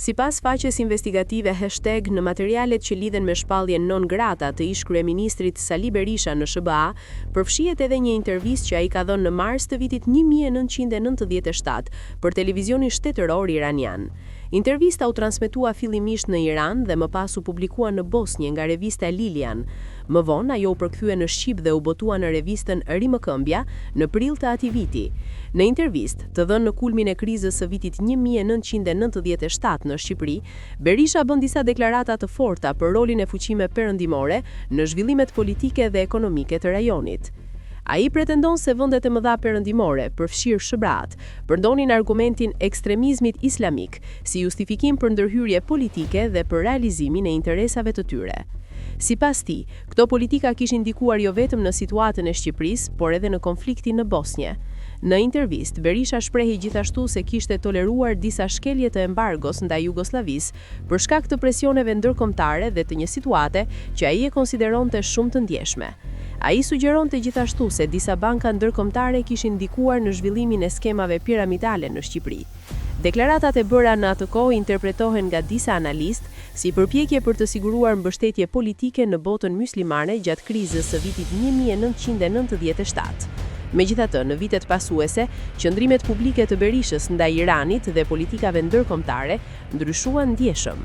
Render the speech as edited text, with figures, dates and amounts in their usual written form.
Sipas faqes investigative Hashtag në materialet që lidhen me shpalljen non grata të ish-kryeministrit Sali Berisha në SHBA, përfshihet edhe një intervistë që ai ka dhënë në mars të vitit 1997 për televizionin shtetëror iranian. Intervista u transmetua fillimisht në Iran dhe më pas u publikua në Bosnje nga revista Lilian. Më vonë, ajo u përkthye në shqip dhe u botua në revistën Rimëkëmbja në prill të atij viti. Në intervistë, të dhënë në kulmin e krizës së vitit 1997 në Shqipëri, Berisha bën disa deklarata të forta për rolin e fuqive perëndimore në zhvillimet politike dhe ekonomike të rajonit. Ai pretendon se vendet e mëdha perëndimore, përfshirë SHBA-t, përdorin argumentin ekstremizmit islamik si justifikim për ndërhyrje politike dhe për realizimin e interesave të tyre. Sipas tij, këto politika kishin ndikuar jo vetëm në situatën e Shqipërisë, por edhe në konfliktin në Bosnje. Në intervistë, Berisha shprehej gjithashtu se kishte toleruar disa shkelje të embargos ndaj Jugosllavisë për shkak të presioneve ndërkombëtare dhe të një situate që ai e konsideronte shumë të ndjeshme. Ai sugjeronte gjithashtu se disa banka ndërkombëtare kishin ndikuar në zhvillimin e skemave piramidale në Shqipëri. Deklaratat e bëra në atë kohë interpretohen nga disa analistë si përpjekje për të siguruar mbështetje politike në botën myslimane gjatë krizës së vitit 1997. Megjithatë, në vitet pasuese, qëndrimet publike të Berishës ndaj Iranit dhe politikave ndërkombëtare ndryshuan ndjeshëm.